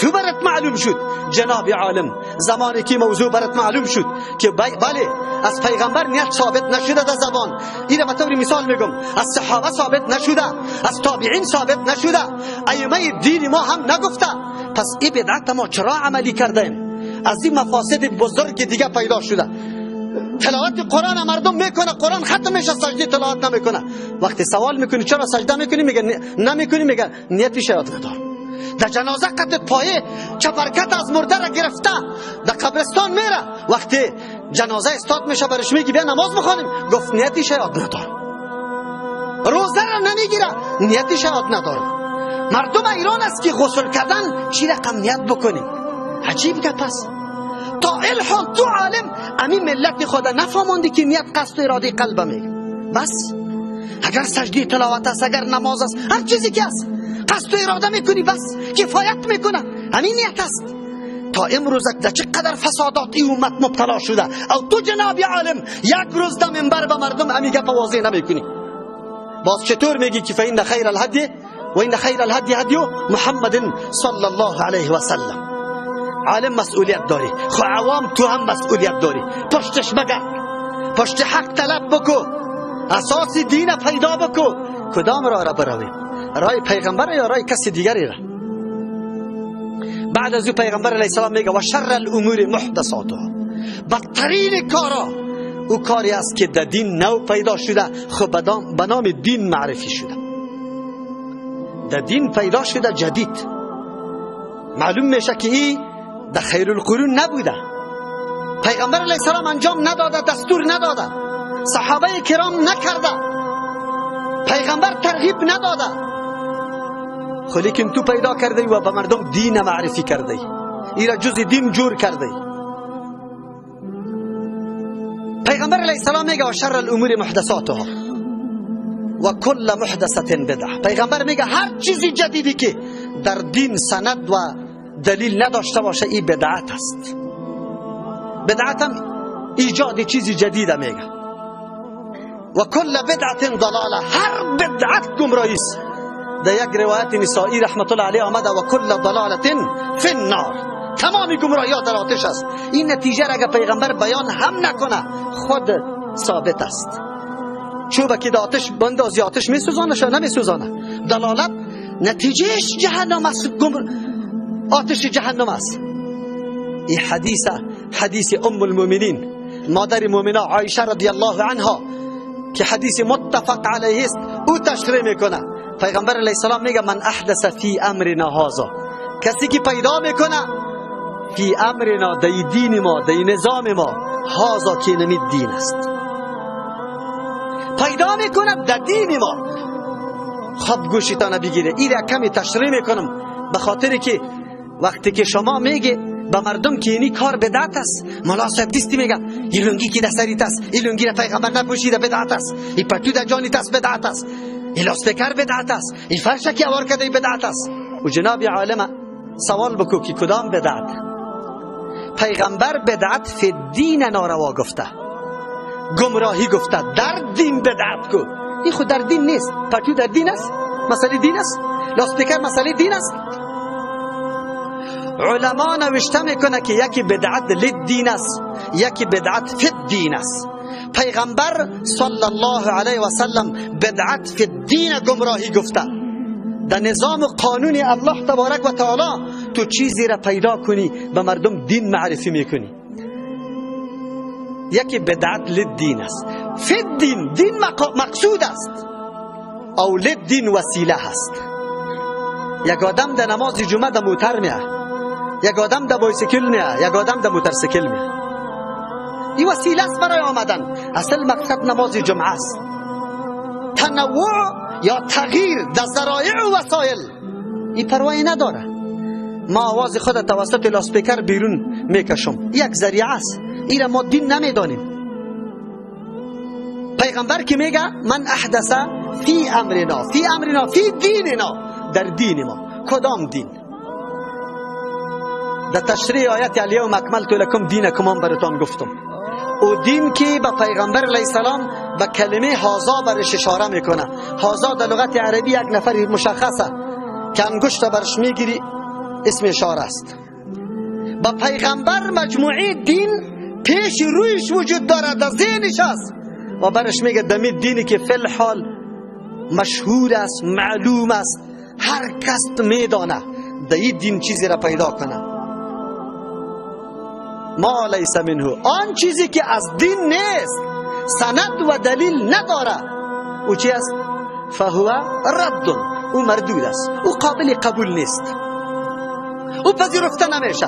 تو برات معلوم شد جناب عالم، زمانی که موضوع برات معلوم شد که بله از پیغمبر نیت ثابت نشده در زبان، اینو به طور مثال میگم، از صحابه ثابت نشده، از تابعین ثابت نشده، ائمه دین ما هم نگفته، پس این بدعت ما چرا عملی کردیم؟ از این مفاسد بزرگ دیگه پیدا شده. تلاوت قرآن مردم میکنه، قرآن ختم میشه سجده تلاوت نمیکنه. وقتی سوال میکنی چرا سجده میکنی، میگه نمیکنی، میگه نیتش یاد ندارم. در جنازه قطع پایه چپرکت از مرده را گرفته در قبرستان میره، وقتی جنازه استاد میشه برش میگی بیا نماز بخوانیم، گفت نیتش یاد ندارم. روزه را نمیگیره، نیتش یاد ندارم. مردم ایران است که غسل کردن چی رقم نیت بکنیم؟ عجیب گپ است. تا الحال تو عالم امی ملت خدا نفهماندی که نیت قصد و اراده قلب میگه. بس اگر سجده تلاوت است، اگر نماز است، هر چیزی که است قصد و اراده میکنی، بس کفایت میکنه، همین نیت است. تا امروز در چقدر فسادات این امت مبتلا شده، او تو جناب عالم یک روز در منبر به مردم امی گپ واضح نمیکنی. باز چطور میگی که فإن خیر الهدی و این خیر الهدی هدی محمد صلی الله علیه و سلم؟ عالم مسئولیت داری، خو عوام تو هم مسئولیت داری. پشتش بگرد، پشت حق طلب بکو، اساس دین پیدا بکو. کدام راه را برویم؟ راه پیغمبر یا راه کسی دیگری را؟ بعد از او پیغمبر علیه السلام میگه و شر الامور محدثاتها، بدترین کارا او کاری است که در دین نو پیدا شده، خب به نام دین معرفی شده، در دین پیدا شده جدید. معلوم میشه که این در خیر القرون نبوده، پیغمبر علیه السلام انجام نداده، دستور نداده، صحابه کرام نکرده، پیغمبر ترغیب نداده، خو لیکن تو پیدا کرده و به مردم دین معرفی کرده، ای را جز دین جور کرده. پیغمبر علیه السلام میگه و شر الامور محدثاتها و کل محدثه بدعه. پیغمبر میگه هر چیزی جدیدی که در دین سند و دلیل نداشته باشه این بدعت است. بدعت هم ایجاد چیزی جدید میگه. و کل بدعت ضلاله، هر بدعت گمراهی است. در یک روایت نسائی رحمت الله علیه آمده و کل ضلاله فی النار، تمام گمراهی ها در آتش است. این نتیجه را اگر پیغمبر بیان هم نکنه خود ثابت است. چوب که در آتش بندازی آتش میسوزانه یا نمیسوزانه؟ دلالت نتیجهش جهنم است، آتش جهنم است. این حدیث حدیث ام المؤمنین مادر مؤمنا عایشه رضی الله عنها که حدیث متفق علیه است، او تشریح میکنه. پیغمبر علیه السلام میگه من احدث فی امرنا هذا، کسی که پیدا میکنه فی امرنا، دی دین ما، دی نظام ما، هذا که نمی دین است، پیدا میکنه در دین ما. خب گوشتان بگیره، این را کمی تشریح میکنم به خاطر که وقتی که شما میگه به مردم که اینی کار بدعت است، ملا صاحب دیستی میگه این لنگی که در سریت است، این لنگی را پیغمبر نپوشیده بدعت است، این پتو در جانیت است بدعت است، این لاستیکر بدعت است، این فرش که اوار کرده بدعت است. و جناب عالم سوال بکو که کدام بدعت؟ پیغمبر بدعت فی دین ناروا گفته، گمراهی گفته، در دین بدعت کو. این خود در دین نیست. پتو در دین است؟ مسئله دین است؟ لاستیکر مسئله دین است؟ علما نوشته میکنه که یکی بدعت للدین است، یکی بدعت فی الدین است. پیغمبر صلی الله علیه و سلم بدعت فی الدین گمراهی گفته. در نظام قانون الله تبارک و تعالی تو چیزی را پیدا کنی به مردم دین معرفی میکنی. یکی بدعت للدین است، فی الدین دین مقصود است، او للدین وسیله است. یک آدم در نماز جمعه در موتر میه، یک آدم در بایسکل میه، یک آدم در موتورسیکل میه. این وسیله است برای آمدن. اصل مقصد نماز جمعه است. تنوع یا تغییر در ذرایع و وسایل این پروایی نداره. ما آواز خود توسط لاسپیکر بیرون میکشم، یک ذریعه است، این را ما دین نمیدانیم. پیغمبر که میگه من احدث فی امرنا، فی امرنا، فی دیننا، در دین ما. کدام دین؟ در تشریح آیت الیوم اکملت لکم دینکم هم براتان گفتم. او دین که به پیغمبر علیه السلام به کلمه هازا برش اشاره میکنه. هازا در لغت عربی یک نفر مشخصه که انگشت برش میگیری اسم اشاره است. با پیغمبر مجموعه دین پیش رویش وجود دارد، در ذهنش است و برش میگه دمی دینی که فی الحال مشهور است، معلوم است، هر کس میدانه، در این دین چیزی را پیدا کنه. ما لیس منه، آن چیزی که از دین نیست، سند و دلیل نداره، او چی است؟ فهو رد، او مردود است، او قابل قبول نیست، او پذیرفته نمیشه.